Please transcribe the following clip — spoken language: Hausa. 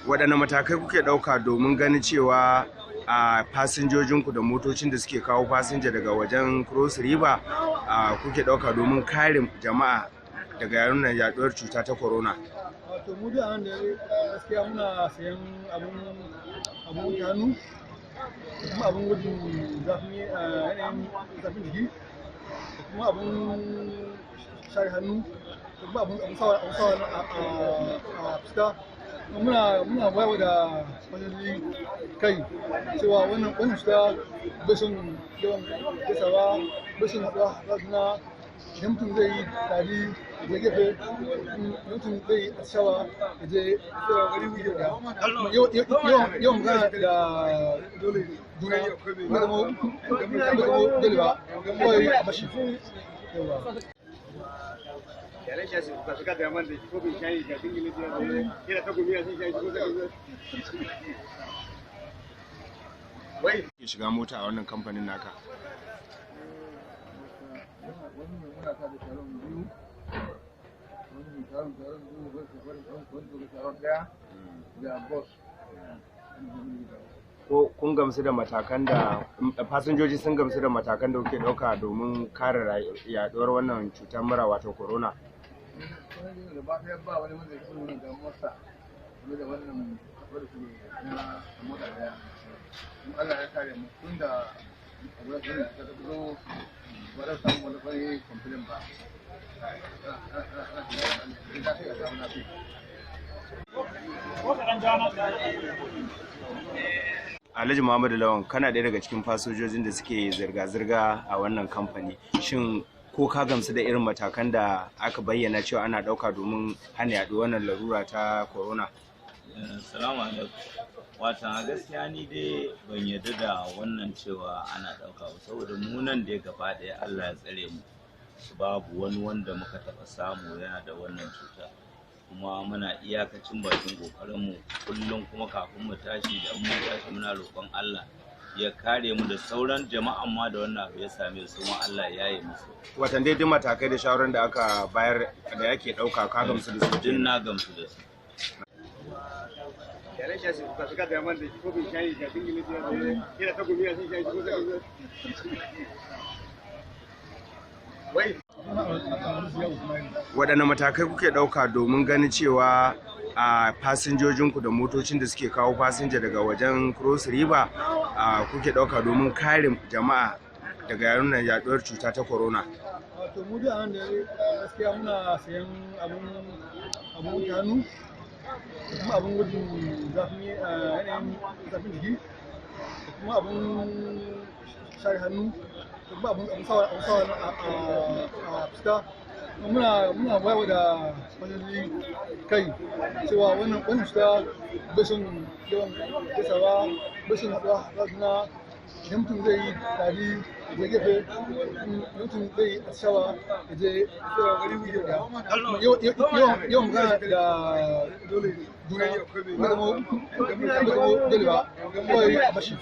Waɗanne matakai kuke ɗauka domin ganin cewa a fasinjojinku da motocin da suke kawo fasinja daga wajen Cross River a kuke ɗauka domin kare jama'a daga yanunan yaduwar cuta ta corona? Wato mu da nan da gaskiya muna sayan abun wanke hannu da kuma abun gudun zafin yanayin zafin jiki da kuma abun share hannu da kuma abun sawa a fuska. Muna wayar da fasinjoji kai cewa wannan cuta bai son yawan gaisawa, bai son haɗuwa da juna. Idan mutum zai yi tari ya je gefe, idan mutum zai yi atishawa ya je yawan magana da juna bai zama dole ba, kawai a bashi. Ke shiga mota a wannan kamfanin naka? Wani mai muna ta da taron biyu, wani mai taron biyu, wani taron ɗaya da bus. Ko kun gamsu da matakan da fasinjoji sun gamsu da matakan da kuke ɗauka domin kare yaduwar wannan cutar mura wato corona? Gaba ɗaya ba wani wanda ya nuna damuwarsa game da wannan haɗuwar su na mota ɗaya. Mu Allah ya kare mu tun da abu da ta zo ba za samu wani wani complain ba. Alhaji Muhammadu Lawan, kana ɗaya daga cikin fasinjojin da suke zirga-zirga a wannan kamfani. Shin ko ka gamsu da irin matakan da aka bayyana cewa ana ɗauka domin hana yaɗuwar wannan larura ta corona? Salamu alaikum. Watan a gaskiya ni dai ban yarda da wannan cewa ana ɗauka ba, saboda mu nan dai gaba ɗaya Allah ya tsare mu. Babu wani wanda muka taɓa samu yana da wannan cuta. Kuma muna iyakacin bakin ƙoƙarinmu kullum, kuma kafin mu tashi da mun tashi muna roƙon Allah ya kare mu da sauran jama'an ma da wannan abu ya same su, ma Allah ya yi musu. Watan dai duk matakai da shawarar da aka bayar da yake ɗauka ka gamsu da su? Duk na gamsu da su. Waɗanne matakai kuke ɗauka domin ganin cewa a fasinjojinku da motocin da suke kawo fasinja daga wajen Cross River a kuke ɗauka domin kare jama'a daga yanunan yaduwar cuta ta corona? Wato mu da nan da gaskiya muna sayan abun wanke hannu da kuma abun gudun zafin yanayin zafin jiki da kuma abun share hannu da kuma abun sawa a fuska. Muna wayar da fasinjoji kai cewa wannan cuta bai son yawan gaisawa, bai son haɗuwa da juna. Idan mutum zai yi tari ya je gefe, idan mutum zai yi atishawa ya je yawan magana da juna bai zama dole ba, kawai a bashi.